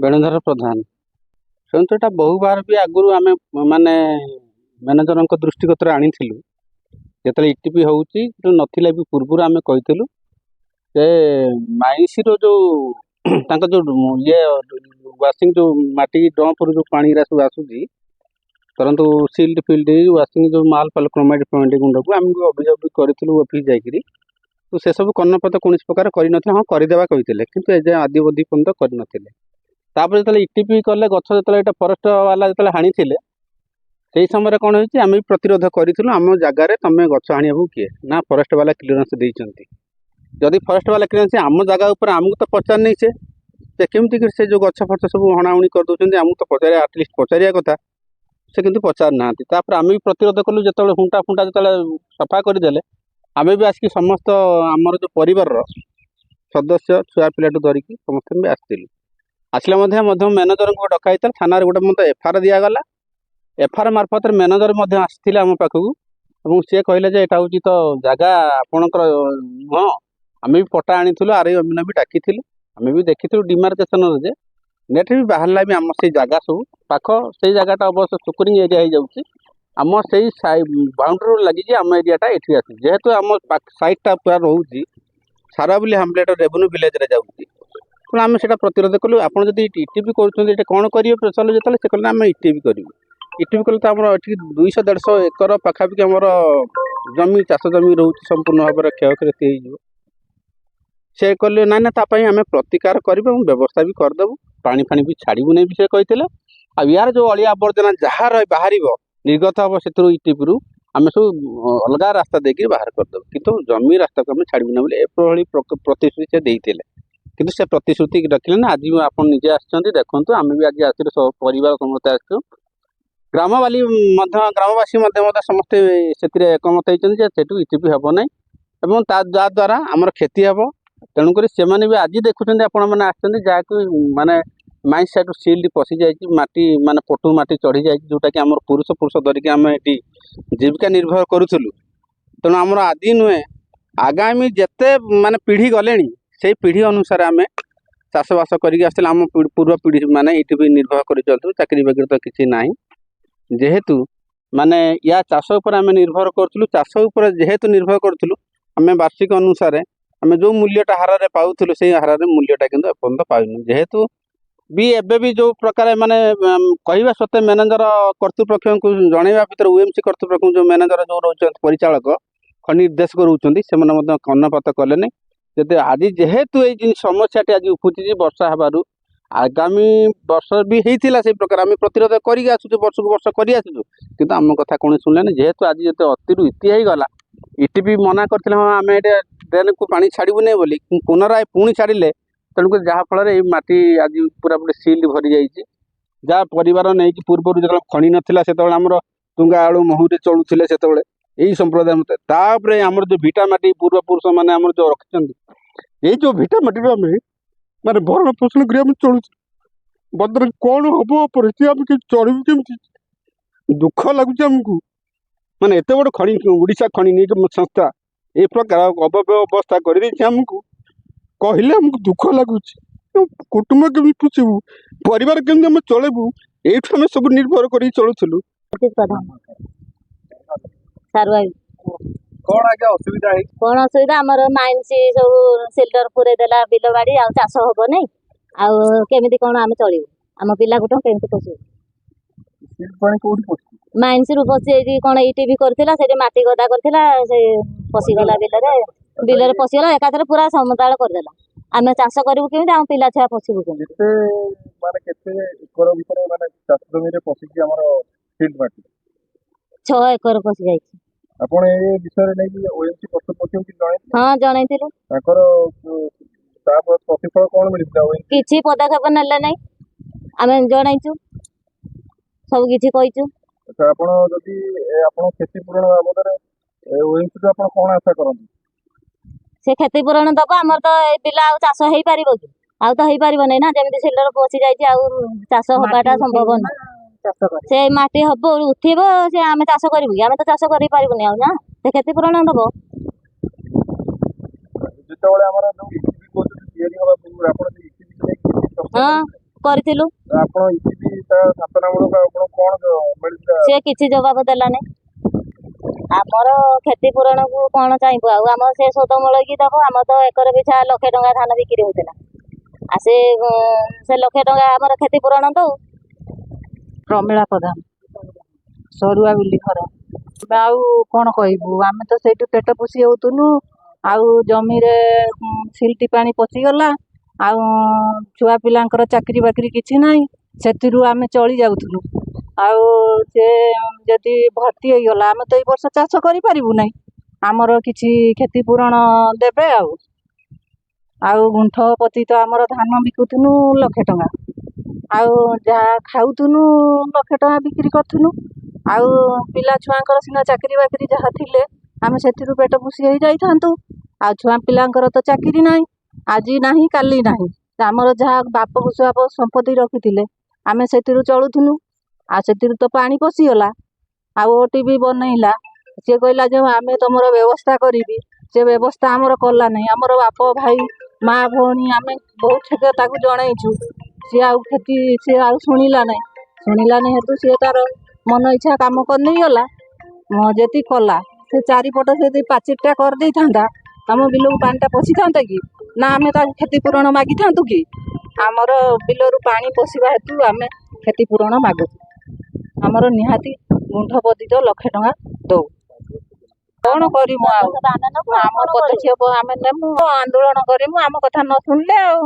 ବେଣୁଧର ପ୍ରଧାନ। ଶୁଣନ୍ତୁ, ଏଇଟା ବହୁବାର ବି ଆଗରୁ ଆମେ ମାନେ ମ୍ୟାନେଜରଙ୍କ ଦୃଷ୍ଟିଗୋଚର ଆଣିଥିଲୁ। ଯେତେବେଳେ ଇଟିପି ହେଉଛି ନଥିଲା ବି ପୂର୍ବରୁ ଆମେ କହିଥିଲୁ ଯେ ମାଇନ୍ସର ଯେଉଁ ତାଙ୍କ ଯେଉଁ ଇଏ ୱାସିଂ, ଯେଉଁ ମାଟି ଡମ୍ପରୁ ଯେଉଁ ପାଣିଗୁରା ସବୁ ଆସୁଛି, ଧରନ୍ତୁ ସିଲ୍ଟ ଫିଲ୍ଟ, ୱାସିଂ ଯେଉଁ ମାଲ ଫାଲ, କ୍ରୋମାଇଟ୍ ଫ୍ରୋମାଇଟ୍ ଗୁଣ୍ଡକୁ ଆମେ ବି ଅଭିଯୋଗ ବି କରିଥିଲୁ ଅଫିସ୍ ଯାଇକିରି। ତ ସେସବୁ କର୍ଣ୍ଣପାତ କୌଣସି ପ୍ରକାର କରିନଥିଲେ। ହଁ, କରିଦେବା କହିଥିଲେ, କିନ୍ତୁ ଏଯାଏଁ ଆଦ୍ୟାବଧି ପର୍ଯ୍ୟନ୍ତ କରିନଥିଲେ। ତାପରେ ଯେତେବେଳେ ଇଟିପି କଲେ, ଗଛ ଯେତେବେଳେ ଏଇଟା ଫରେଷ୍ଟ ବାଲା ଯେତେବେଳେ ହାଣିଥିଲେ, ସେଇ ସମୟରେ କ'ଣ ହେଇଛି, ଆମେ ବି ପ୍ରତିରୋଧ କରିଥିଲୁ। ଆମ ଜାଗାରେ ତମେ ଗଛ ହାଣିବାକୁ କିଏ ନା ଫରେଷ୍ଟ ବାଲା କ୍ଲିୟରାନ୍ସ ଦେଇଛନ୍ତି। ଯଦି ଫରେଷ୍ଟ ବାଲା କ୍ଲିୟରାନ୍ସ ଆମ ଜାଗା ଉପରେ, ଆମକୁ ତ ପଚାରିନେଇ ସେ ସେ କେମିତି କରି ସେ ଯେଉଁ ଗଛ ଫଛ ସବୁ ହଣାହୁଣି କରିଦେଉଛନ୍ତି? ଆମକୁ ତ ପଚାରିବା, ଆଟଲିଷ୍ଟ ପଚାରିବା କଥା। ସେ କିନ୍ତୁ ପଚାରି ନାହାନ୍ତି। ତାପରେ ଆମେ ବି ପ୍ରତିରୋଧ କଲୁ। ଯେତେବେଳେ ହୁଣ୍ଟା ଫୁଣ୍ଟା ଯେତେବେଳେ ସଫା କରିଦେଲେ, ଆମେ ବି ଆସିକି ସମସ୍ତ ଆମର ଯେଉଁ ପରିବାରର ସଦସ୍ୟ, ଛୁଆ ପିଲାଠୁ ଧରିକି ସମସ୍ତେ ବି ଆସିଥିଲୁ। ଆସିଲେ ମଧ୍ୟ ମଧ୍ୟ ମ୍ୟାନେଜରଙ୍କୁ ଡକା ହେଇଥିଲା। ଥାନାରେ ଗୋଟେ ମଧ୍ୟ ଏଫଆଇଆର ଦିଆଗଲା। ଏଫଆଇଆର ମାର୍ଫତରେ ମ୍ୟାନେଜର ମଧ୍ୟ ଆସିଥିଲେ ଆମ ପାଖକୁ ଏବଂ ସିଏ କହିଲେ ଯେ ଏଇଟା ହେଉଛି ତ ଜାଗା ଆପଣଙ୍କର ନୁହଁ। ଆମେ ବି ପଟା ଆଣିଥିଲୁ, ଆର ଅମିନ ବି ଡାକିଥିଲୁ, ଆମେ ବି ଦେଖିଥିଲୁ ଡିମାର୍କେସନରେ ଯେ ନେଟ୍ ବି ବାହାରିଲା ବି ଆମ ସେଇ ଜାଗା ସବୁ ପାଖ। ସେଇ ଜାଗାଟା ଅବଶ୍ୟ ସୁକୁରିଂ ଏରିଆ ହେଇଯାଉଛି। ଆମ ସେଇ ବାଉଣ୍ଡ୍ରିରୁ ଲାଗିକି ଆମ ଏରିଆଟା ଏଠି ଆସୁଛି। ଯେହେତୁ ଆମ ସାଇଡ଼ଟା ପୁରା ରହୁଛି ସାରାବୁଲି ହାମଲେଟ୍ ରେଭେନ୍ୟୁ ଭିଲେଜରେ ଯାଉଛି, ତେଣୁ ଆମେ ସେଇଟା ପ୍ରତିରୋଧ କଲୁ। ଆପଣ ଯଦି ଇଟିପି କରୁଛନ୍ତି, ଏଇଟା କ'ଣ କରିବେ ପଚାରିଲୁ ଯେତେବେଳେ, ସେ କହିଲେ ଆମେ ଇଟିପି କରିବୁ। ଇଟିପି କଲେ ତ ଆମର ଏଠି 200 150 ଏକର ପାଖାପାଖି ଆମର ଜମି, ଚାଷ ଜମି ରହୁଛି, ସମ୍ପୂର୍ଣ୍ଣ ଭାବରେ କ୍ଷୟକ୍ଷତି ହେଇଯିବ। ସେ କହିଲେ ନାଇଁ ନା, ତା ପାଇଁ ଆମେ ପ୍ରତିକାର କରିବୁ ଏବଂ ବ୍ୟବସ୍ଥା ବି କରିଦେବୁ, ପାଣି ଫାଣି ବି ଛାଡ଼ିବୁ ନାହିଁ ବି ସେ କହିଥିଲେ। ଆଉ ୟାର ଯେଉଁ ଅଳିଆ ଆବର୍ଜନା ଯାହା ବାହାରିବ, ନିର୍ଗତ ହେବ ସେଥିରୁ ଇଟିପିରୁ, ଆମେ ସବୁ ଅଲଗା ରାସ୍ତା ଦେଇକି ବାହାର କରିଦେବୁ, କିନ୍ତୁ ଜମି ରାସ୍ତାକୁ ଆମେ ଛାଡ଼ିବୁ ନାହିଁ ବୋଲି ଏଭଳି ପ୍ରତିଶ୍ରୁତି ସେ ଦେଇଥିଲେ। କିନ୍ତୁ ସେ ପ୍ରତିଶ୍ରୁତି ରଖିଲେ ନା। ଆଜି ଆପଣ ନିଜେ ଆସିଛନ୍ତି, ଦେଖନ୍ତୁ। ଆମେ ବି ଆଜି ଆସିଲୁ, ସବୁ ପରିବାର ସମସ୍ତେ ଆସିଛୁ। ଗ୍ରାମବାସୀ ମଧ୍ୟ ଗ୍ରାମବାସୀ ମଧ୍ୟ ମଧ୍ୟ ସମସ୍ତେ ସେଥିରେ ଏକମତ ହେଇଛନ୍ତି ଯେ ସେଠୁ ଇଟିପି ହେବ ନାହିଁ ଏବଂ ତା ଯାହାଦ୍ୱାରା ଆମର କ୍ଷତି ହେବ। ତେଣୁକରି ସେମାନେ ବି ଆଜି ଦେଖୁଛନ୍ତି, ଆପଣମାନେ ଆସିଛନ୍ତି, ଯାହାକୁ ମାନେ ମାଇନ୍ସ ସାଇଡ଼ରୁ ସିଲ୍ଟ ପଶିଯାଇଛି, ମାଟି ମାନେ ପଟୁ ମାଟି ଚଢ଼ି ଯାଇଛି, ଯେଉଁଟାକି ଆମର ପୁରୁଷ ପୁରୁଷ ଧରିକି ଆମେ ଏଠି ଜୀବିକା ନିର୍ବାହ କରୁଥିଲୁ। ତେଣୁ ଆମର ଆଜି ନୁହେଁ, ଆଗାମୀ ଯେତେ ମାନେ ପିଢ଼ି ଗଲେଣି, ସେଇ ପିଢ଼ି ଅନୁସାରେ ଆମେ ଚାଷବାସ କରିକି ଆସିଥିଲେ। ଆମ ପୂର୍ବ ପିଢ଼ି ମାନେ ଏଇଠି ବି ନିର୍ବାହ କରି ଚଳୁଥିଲୁ। ଚାକିରି ବାକିରି ତ କିଛି ନାହିଁ। ଯେହେତୁ ମାନେ ୟା ଚାଷ ଉପରେ ଆମେ ନିର୍ଭର କରୁଥିଲୁ, ଚାଷ ଉପରେ ଯେହେତୁ ନିର୍ଭର କରୁଥିଲୁ, ଆମେ ବାର୍ଷିକ ଅନୁସାରେ ଆମେ ଯେଉଁ ମୂଲ୍ୟଟା ହାରରେ ପାଉଥିଲୁ, ସେଇ ହାରରେ ମୂଲ୍ୟଟା କିନ୍ତୁ ଏପର୍ଯ୍ୟନ୍ତ ପାଇନୁ। ଯେହେତୁ ବି ଏବେ ବି ଯେଉଁ ପ୍ରକାର ମାନେ କହିବା ସତ୍ତ୍ୱେ ମ୍ୟାନେଜର କର୍ତ୍ତୃପକ୍ଷଙ୍କୁ ଜଣେଇବା ଭିତରେ ଓଏମସି କର୍ତ୍ତୃପକ୍ଷଙ୍କୁ ଯେଉଁ ମ୍ୟାନେଜର ଯେଉଁ ରହୁଛନ୍ତି, ପରିଚାଳକ, ଖଣି ନିର୍ଦ୍ଦେଶକ ରହୁଛନ୍ତି, ସେମାନେ ମଧ୍ୟ କର୍ଣ୍ଣପାତ କଲେନି। ଯଦି ଆଜି ଯେହେତୁ ଏଇ ଜିନିଷ ସମସ୍ୟାଟି ଆଜି ଉପୁଜିଛି ବର୍ଷା ହେବାରୁ, ଆଗାମୀ ବର୍ଷ ବି ହେଇଥିଲା, ସେଇ ପ୍ରକାର ଆମେ ପ୍ରତିରୋଧ କରିକି ଆସୁଛୁ, ବର୍ଷକୁ ବର୍ଷ କରି ଆସୁଛୁ, କିନ୍ତୁ ଆମ କଥା କୌଣସି ଶୁଣିଲେନି। ଯେହେତୁ ଆଜି ଯେତେ ଅତିରୁ ଇତି ହେଇଗଲା, ଇଟିପି ମନା କରିଥିଲେ, ହଁ, ଆମେ ଏଠି ଡ୍ରେନ୍କୁ ପାଣି ଛାଡ଼ିବୁ ନାହିଁ ବୋଲି, ପୁନରାୟ ପୁଣି ଛାଡ଼ିଲେ। ତେଣୁକରି ଯାହାଫଳରେ ଏଇ ମାଟି ଆଜି ପୁରାପୁରି ସିଲ୍ଟ ଭରି ଯାଇଛି। ଯାହା ପରିବାର ନେଇକି ପୂର୍ବରୁ ଯେତେବେଳେ ଖଣି ନଥିଲା, ସେତେବେଳେ ଆମର ତୁଙ୍ଗା ଆଳୁ ମହୁରେ ଚଳୁଥିଲେ ସେତେବେଳେ ଏଇ ସମ୍ପ୍ରଦାୟ ମତେ। ତାପରେ ଆମର ଯେଉଁ ଭିଟା ମାଟି ପୂର୍ବପୁରୁଷ ମାନେ ଆମର ଯେଉଁ ରଖିଛନ୍ତି, ଏଇ ଯେଉଁ ଭିଟା ମାଟିରୁ ଆମେ ମାନେ ଭରଣ ପୋଷଣ କରି ଆମେ ଚଳୁଛୁ। ବର୍ତ୍ତମାନ କ'ଣ ହବ ପରିସ୍ଥିତି, ଆମେ କେମିତି ଚଳିବୁ, କେମିତି ଦୁଃଖ ଲାଗୁଛି ଆମକୁ। ମାନେ ଏତେ ବଡ଼ ଖଣି, ଓଡ଼ିଶା ଖଣି ନିଗମ ସଂସ୍ଥା ଏ ପ୍ରକାର ଅବବ୍ୟୟ ଅବସ୍ଥା କରିଦେଇଛି ଆମକୁ, କହିଲେ ଆମକୁ ଦୁଃଖ ଲାଗୁଛି। କୁଟୁମ୍ବ କେମିତି ପୋଷିବୁ, ପରିବାର କେମିତି ଆମେ ଚଳେଇବୁ? ଏଇଠୁ ଆମେ ସବୁ ନିର୍ଭର କରିକି ଚଳୁଥିଲୁ। ପ୍ରଧାନ, ସାରୁଆ। କଣ ଆଜ୍ଞା ଅସୁବିଧା ହେଇଛି? କଣ ଅସୁବିଧା, ଆମର ମାଇନ୍ସ ସବୁ ସିଲ୍ଟ ପୁରେଇ ଦେଲା ବିଲ ବାଡି, ଆଉ ଚାଷ ହବନି। ଆଉ କେମିତି କଣ ଆମେ ଚଳିବୁ? ଆମ ପିଲା କୁଟୁମ୍ବ କେମିତି ପୋଷିବୁ? ସିଲ୍ଟ ପାଣି କୋଉଠି ପଶିଛି? ମାଇନ୍ସରୁ ପଶି ଯାଇଛି। କଣ ଇଟିପି କରିଥିଲା, ସେଠି ମାଟି ଗଦା କରିଥିଲା, ସେ ପଶିଗଲା ବିଲରେ। ବିଲରେ ପଶିଗଲା, ଏକାଥରେ ପୁରା ସମତଳ କରିଦେଲା। ଆମେ ଚାଷ କରିବୁ କେମିତି? ଆମ ପିଲା ଛୁଆ ପୋଷିବୁ କେମିତି? କେତେ ମାନେ କେତେ ଏକର ଭିତରେ ମାନେ ଚାଷ ଜମିରେ ପଶିଛି ଆମର ସିଲ୍ଟ ମାଟି? 6 ଏକର ପଶି ଯାଇଛି। ଆପଣ ଏ ବିଷୟରେ ନେଇକି ଓଏମସି କର୍ତ୍ତୃପକ୍ଷଙ୍କୁ କିଛି ଜଣେଇଥିଲେ? ହଁ, ଜଣେଇଥିଲୁ। ତାଙ୍କର ତା ପ୍ରତିଫଳ କଣ ମିଳିଥିଲା ଓଏମସି? କିଛି ପଦକ୍ଷେପ ନେଲେ ନାହିଁ। ଆମେ ଜଣେଇଛୁ, ସବୁ କିଛି କହିଛୁ। ଆଚ୍ଛା, ଆପଣ ଯଦି ଆପଣ କ୍ଷତିପୂରଣ ବାବଦରେ ଓଏମସି ଠୁ ଆପଣ କଣ ଆଶା କରନ୍ତି? ସେ କ୍ଷତିପୂରଣ ଦବ। ଆମର ତ ଏଇ ବିଲ ଆଉ ଚାଷ ହେଇପାରିବ କି? ଆଉ ତ ହେଇପାରିବ ନାହିଁ ନା। ଯେମିତି ସିଲ୍ଟ ପଶି ଯାଇଛି, ଆଉ ଚାଷ ହବାଟା ସମ୍ଭବ ନୁହଁ। ସେ ମାଟି ହବ, ଉଠିବ, ସେ ଆମେ ଚାଷ କରିବୁ କି? ଆମେ ତ ଚାଷ କରିପାରିବୁନି ଆଉ ନା। ସେ କ୍ଷତିପୂରଣ ଦବ। ଯେତେବେଳେ ଆମର ଯୋଉ ଇଟିପି କହୁଛନ୍ତି ତିଆରି ହବା ପୂର୍ବରୁ ଆପଣ ସେ ଇଟିପି ନେଇକି କିଛି ଚର୍ଚ୍ଚା ହଁ। କରିଥିଲେ? କରିଥିଲୁ। ଆପଣ ଇଟିପି ତା ସାନ୍ତନାମୂଳକ ଆପଣ କଣ ମିଳିଥିଲା? ସେ କିଛି ଜବାବ ଦେଲାନି। ଆମର କ୍ଷତିପୂରଣକୁ କଣ ଚାହିଁବୁ ଆଉ? ଆମର ସେ ଶୋଧ ମୂଳକି ଦବ। ଆମର ତ ଏକର ପିଛା ଲକ୍ଷେ ଟଙ୍କା ଧାନ ବିକ୍ରି ହଉଥିଲା, ଆଉ ସେ ସେ ଲକ୍ଷେ ଟଙ୍କା ଆମର କ୍ଷତିପୂରଣ ଦଉ। ପ୍ରମିଳା ପ୍ରଧାନ, ସରୁଆ ବୋଲି ଘର। ଆମେ ଆଉ କଣ କହିବୁ? ଆମେ ତ ସେଇଠୁ ପେଟ ପୋଷି ହେଉଥିଲୁ। ଆଉ ଜମିରେ ସିଲଟି ପାଣି ପଚିଗଲା, ଆଉ ଛୁଆ ପିଲାଙ୍କର ଚାକିରି ବାକିରି କିଛି ନାହିଁ, ସେଥିରୁ ଆମେ ଚଳି ଯାଉଥିଲୁ। ଆଉ ସେ ଯଦି ଭର୍ତ୍ତି ହେଇଗଲା, ଆମେ ତ ଏଇ ବର୍ଷ ଚାଷ କରିପାରିବୁ ନାହିଁ। ଆମର କିଛି କ୍ଷତିପୂରଣ ଦେବେ। ଆଉ ଆଉ ଗୁଣ୍ଠ ପ୍ରତି ତ ଆମର ଧାନ ବିକୁଥିଲୁ ଲକ୍ଷେ ଟଙ୍କା, ଆଉ ଯାହା ଖାଉଥିଲୁ ଲକ୍ଷେ ଟଙ୍କା ବିକ୍ରି କରୁଥିଲୁ। ଆଉ ପିଲା ଛୁଆଙ୍କର ସିନା ଚାକିରି ବାକିରି ଯାହା ଥିଲେ ଆମେ ସେଥିରୁ ପେଟ ପୋଷି ହେଇଯାଇଥାନ୍ତୁ। ଆଉ ଛୁଆ ପିଲାଙ୍କର ତ ଚାକିରି ନାହିଁ, ଆଜି ନାହିଁ କାଲି ନାହିଁ। ଆମର ଯାହା ବାପ ସୁଆପ ସମ୍ପତ୍ତି ରଖିଥିଲେ, ଆମେ ସେଥିରୁ ଚଳୁଥିଲୁ। ଆଉ ସେଥିରୁ ତ ପାଣି ପଶିଗଲା। ଆଉ ଓଟିଭି ବନେଇଲା, ସିଏ କହିଲା ଯେ ଆମେ ତମର ବ୍ୟବସ୍ଥା କରିବି। ସେ ବ୍ୟବସ୍ଥା ଆମର କଲା ନାହିଁ। ଆମର ବାପ ଭାଇ ମା ଭଉଣୀ ଆମେ ବହୁତ କ୍ଷତି ତାକୁ ଜଣେଇଛୁ। ସିଏ ଆଉ କ୍ଷତି ସିଏ ଆଉ ଶୁଣିଲା ନାହିଁ। ଶୁଣିଲା ନାହିଁ ହେତୁ ସିଏ ତାର ମନ ଇଚ୍ଛା କାମ କରିନେଇଗଲା। ଯେତିକି କଲା, ସେ ଚାରିପଟ ସେ ଯଦି ପାଚିରିଟା କରିଦେଇଥାନ୍ତା, ଆମ ବିଲକୁ ପାଣିଟା ପଶିଥାନ୍ତା କି ନା ଆମେ ତାକୁ କ୍ଷତିପୂରଣ ମାଗିଥାନ୍ତୁ କି? ଆମର ବିଲରୁ ପାଣି ପଶିବା ହେତୁ ଆମେ କ୍ଷତିପୂରଣ ମାଗୁଛୁ। ଆମର ନିହାତି ଗୁଣ୍ଠ ପତିତ ଲକ୍ଷେ ଟଙ୍କା ଦଉ। କଣ କରିବୁ ଆଉ? ଆମେ ନେବୁ ଆଉ ଆମ କଣ କରିବୁ? ପଦକ୍ଷେପ ଆମେ ନେବୁ, ଆନ୍ଦୋଳନ କରିବୁ ଆମ କଥା ନ ଶୁଣିଲେ ଆଉ।